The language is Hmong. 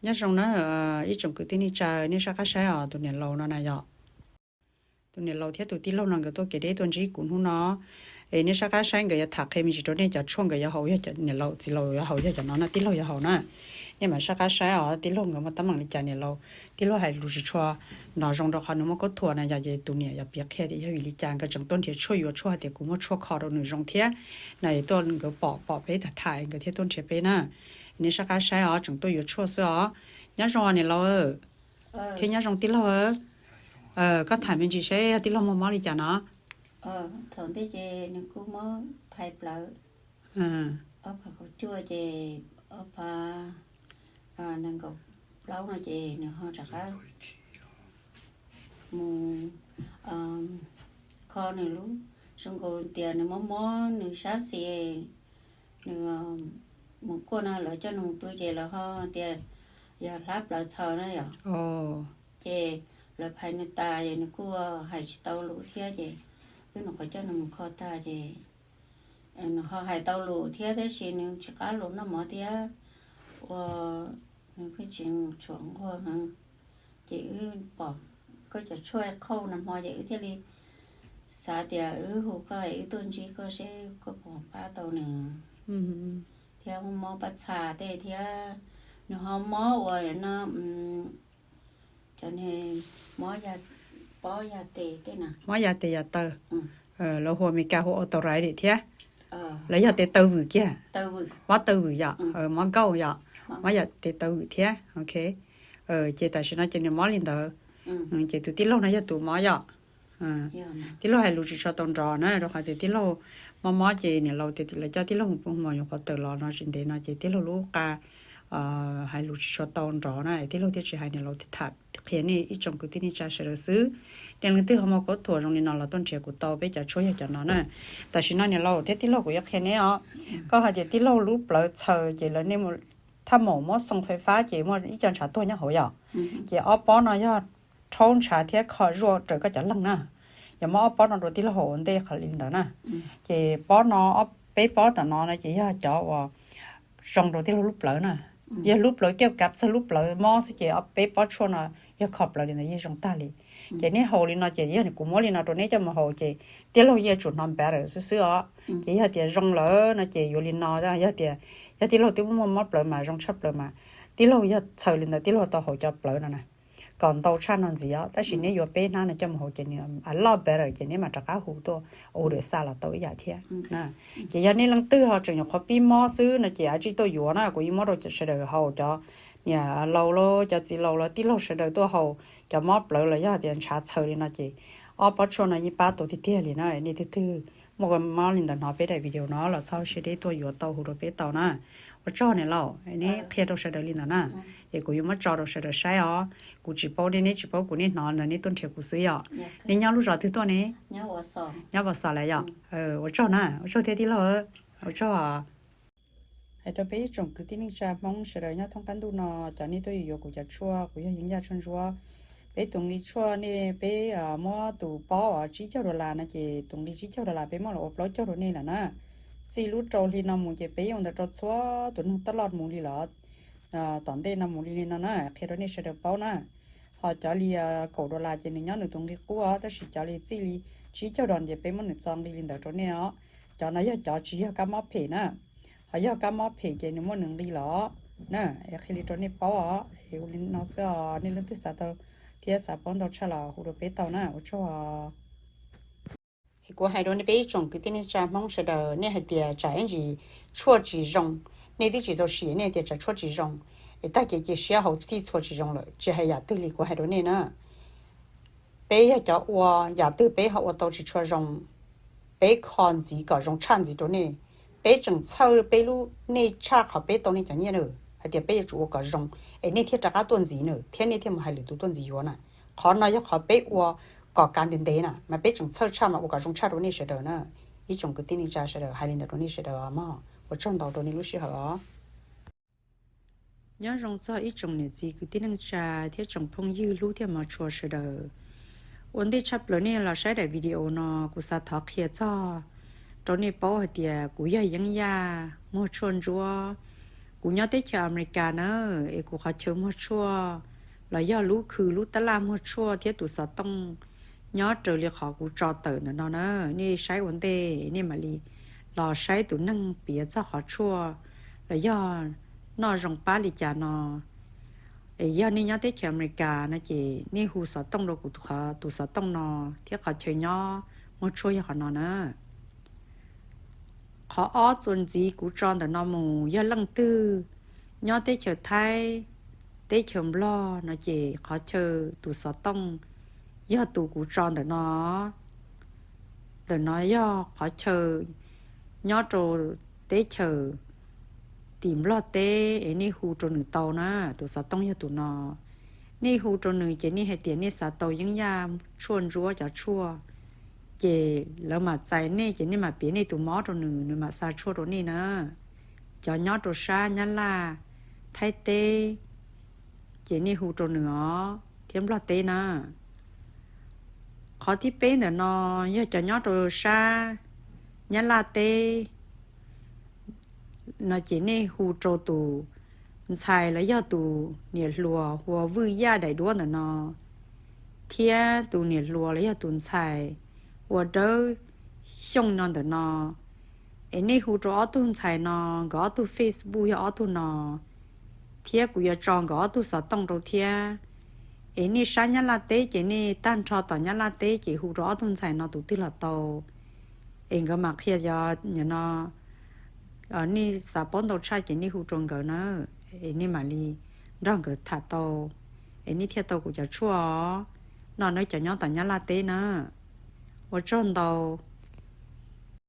Nyob zoo na, ib tsoom kwv tij neej tsa, nej sab qab saib os, tus niam laus no na yog tus niam laus thiab tus tij laug no nkawd tuaj kev deb tuaj ntsib kuv hnub no. Es nej sab qab saib, nkawd yuav tham qhia me ntsis rau nej, cov tshuaj nkawd yuav haus yog cov, niam laus txiv laus yuav haus yog cov no na, tij laug yuav haus na. Nej mam sab qab saib os, tij laug nkawd muaj teeb meem li cas, niam laus tij laug hais lus tsis tshua nrov zoo rau qhov nws muaj kaub thuas na, yog ces tus niam yuav piav qhia tias yog vim li cas nkawd tseem tuaj nrhiav tshuaj yuav tshuaj hais tias kuv muaj tshuaj kho rau nws zoo thiab na. Es tuaj nkawd pom pom peb tham tham nkawd thiaj tuaj nrhiav peb na. Nej sab qab saib os, tseem tuaj yuav tshuaj xwb os. Nyob zoo niam laus thiab nyob zoo tij laug. Koj tham me ntsis seb tij laug muaj mob li cas no. Thaum ntej ces nws kuj mob phais plawv, ob phav kaum cuaj ces ob phav nees nkaum plaub no ces nws ho rov qab mus kho nws lub, zoo nkaus tias nws mob mob nws sab xis, nws mus kuaj no lawv coj nws mus pw ces lawv ho tias yog hlab plawv txhaws na yom. Ces lawv phais nws tas es nws kuj hais tsis tau lus thiab ces wb nyuam qhuav coj nws mus kho tag ces nws ho hais tau lus thiab tab sis nws tsis qab los noj mov thiab, ua nws pheej tsis tshuav nquag heev. Ces wb pom koj cov tshuaj qhauj nag hmo ces wb thiaj li xav tias wb hu koj es wb tuaj ntsib koj seb koj puas pab tau nws thiab mob paj txha tej thiab. Nws ho mob ua no, cov mob, pob ya tes tej na, mob ya tes ya taw, lawv hu Meskas hu arthritis thiab. Lawv yog tes taw vwm kiag, mob taw vwm yom, mob gout yom, mob ya tes taw vwm thiab. Ok, ces tam sim no ces nws mob li ntawd. Ces tus tij laug no yog tus mob yom. Tij laug hais lus tsis tshua tau nrov na, rau qhov tias tij laug mob mob ces niam laus tias lawv coj tij laug mus pw hmo nyuam qhuav tawm los no tsis ntev no ces tij laug lub qa hais lus tsis tshua tau nrov na, tij laug thiaj tsis hais, niam laus tham qhia nej ib tsoom kwv tij neej tsa sawv daws xwb. Nej leej twg ho muaj kaub thuas zoo li no los tuaj nrhiav kuv tau, peb cov tshuaj yog cov no na. Tam sim no niam laus thiab tij laug kuv yuav qhia neb os. Koj hais tias tij laug lub plawv txhaws ces lawv, nej thaj maum muab xoo fais fab ces muaj ib co ntshav tuag nyob hauv yom. Ces ob pob no yog rhaub ntshav thiab kho zuaj raws koj cov leeg na. Yog muab ob pob no rau tij laug haus ua ntej qhov li ntawd na. Ces pob no, peb pob tom no no ces yog cov uas zoo rau tij laug lub plawv na. Yog lub plawv kiaj kav txog lub plawv mob xwb ces peb pob tshuaj no yog kho plawv li ntawd yeej zoo tag li. Ces neb haus li no ces yog kuv muab li no rau neb coj mus haus ces tij laug yeej yuav tsum hnov better xwb xwb os. Ces yog tias zoo lawm no ces yuav li no, yog tias, yog tij laug twb muaj mob plawv mas zoo tshaj plaws mas, tij laug yog txhaws li ntawd tij laug tau haus cov plawv no na kom ntau tshaj no ntxiv os. Tab sis neb yuav peb hnab no coj mus haus ces nws a lot better ces neb mam rov qab hu tuaj ua dawm xa los tau ib yam thiab. Ces yog nej leej twg ho tseem nyuam qhuav pib mob xwb no ces a tsij tuaj yuav na, kuv yeej muab rau sawv daws haus, cov niam laus los cov txiv laus los tij laug sawv daws tuaj haus, cov mob plawv los yog tias ntshav txhaws li no ces ob pob tshuaj no yeej pab tau tiag tiag li na. Nej twg twg muaj mob li ntawd hnov peb daim video no los txhob siab deb tuaj yuav tau hu rau peb tau na. Ua tsaug niam laus, neb qhia rau sawv daws li ntawd na. Ces kuv yuav muab tso rau sawv daws saib os. Kuv tsis paub nej, neb tsis paub kuv, nej hnov ntawd neb tuaj nrhiav kuv xwb yom. Neb nyob lub zos twg tuaj ne? Nyob Vaj Xos lawm yom. Ua tsaug na, ua tsaug thiab tij laug, ua tsaug. Hais rau peb ib tsoom kwv tij neej tsa Hmoob sawv daws nyob thoob qab ntuj no, cov nej tuaj yuav kuv cov tshuaj, kuv yog Yeeb Yaj Tshuaj Ntsuab. Peb tus nqi tshuaj nej, peb muab tus paub tsib caug dollar no ces tus nqi tsib caug dollar peb muab los ua plaub caug rau nej lawm na. Txij lub rau hli no mus ces peb yeej ua ntawd rau txhua tus neeg taj loj mus li lawm. Tom ntej no mus li li no na, qhia rau nej sawv daws paub na. Ho cov li kaum dollar ces nws nyob nws tus nqi qub os, tab sis cov li txij li tsib caug dollar ces peb muab nws txo nqi li ntawd rau nej os. Cov no yog cov tsis yog kab mob phem na. Ho yog kab mob phem ces nws muaj nws nqi los na. Es qhia li rau nej paub os, es ua li no xwb os. Nej leej twg xav tau thiab xav paub ntau tshaj los hu rau peb tau na, ua tsaug. Es kuv hais rau nej peb ib tsoom kwv tij neej tsa Hmoob sawv daws, nej hais tias tsam ib ntsis tshuaj tsis zoo, nej twb tsis tau sim nej tias tsam tshuaj tsis zoo, es tag ces cia siab haus txhij txhua tsis zoo lawm, tsis hais yam twg li kuv hais rau nej na. Peb yog cov ua yam twg peb ho ua tau tsis tshua zoo, peb kho ntxiv kom zoo tshaj ntxiv rau nej. Peb tseem txhawj peb lub nej tshaj qhov peb tau nej cov nyiaj na, hais tias peb yuav tsum ua kom zoo es nej thiaj rov qab tuaj ntxiv na, thiab nej thiaj mus hais lwm tus tuaj ntxiv yuav na. Qhov no yog qhov peb ua kom kav ntev ntev na, mas peb tseem txhawj tshaj mas ua kom zoo tshaj rau nej sawv daws na. Ib tsoom kwv tij neej tsa sawv daws, hais li ntawd rau nej sawv daws os mog, ua tsaug ntau rau nej lub sij hawm os. Nyob zoo txog ib tsoom niam txiv kwv tij neej tsa thiab tsoom phooj ywg hlub thiab hmov tshua sawv daws. Ua ntej tshaj plaws nej los saib daim video no, kuv xav thov qhia txog rau nej paub hais tias kuv yog Yeeb Yaj Muag Tshuaj Ntsuab. Kuv nyob teb chaws Amelikas na, es kuv qhov chaw muag tshuaj los yog lub khw lub tab laj muag tshuaj thiab tus xov tooj nyob raws li qhov kuv tso tawm ntawm no na. Nej saib ua ntej nej mam li los saib tus neeg piav txog qhov tshuaj los yog noj zoo pab li cas no. Es yog nej nyob teb chaws Amelikas no ces nej hu xov tooj rau kuv tus xov tooj no thiab qhov chaw nyob muag tshuaj yog qhov no na. Qhov ob txuas ntxiv kuv tso ntawm no mus, yog leej twg nyob teb chaws Thaib, teb chaws Nplog no ces qhov chaw tus xov tooj yog tus kuv tso ntawm no. Ntawm no yog qhov chaw nyob rau teb chaws tim Nplog teb es nej hu rau nws tau na. Tus xov tooj yog tus no. Nej hu rau nws ces nej hais tias nej xav tau yeeb yaj tshuaj ntsuab cov tshuaj, ces lawv mam txais nej ces nej mam piav nej tus mob rau nws, nws mam xa tshuaj rau nej na. Cov nyob rau sab Nyab Laj, Thaib teb, ces nej hu rau nws os, thiab Nplog teb na. Qhov thib peb ntawm no yog cov nyob rau sab Nyab Laj teb no ces nej hu rau tus ntxhais los yog tus niam hluas hu ua Vwj Yaj daim duab ntawm no, thiab tus niam hluas los yog tus ntxhais hu ua Dawb Xyooj no ntawm no. Es nej hu rau ob tug ntxhais no, nkawd ob tug Facebook yog ob tug no, thiab kuv yuav tso nkawd ob tug xov tooj rau thiab. Es nej sab Nyab Laj teb ces nej tag nrho tom Nyab Laj teb ces hu rau ob tug ntxhais no tus twg los tau. Es nkawd mam qhia cov no, nej xav paub ntau tshaj ces nej hu rau nkawd na, es nej mam li nrog nkawd tham tau, es nej thiaj tau kuv cov tshuaj os. No nawb cov nyob tom Nyab Laj teb na. Ua tsaug ntau.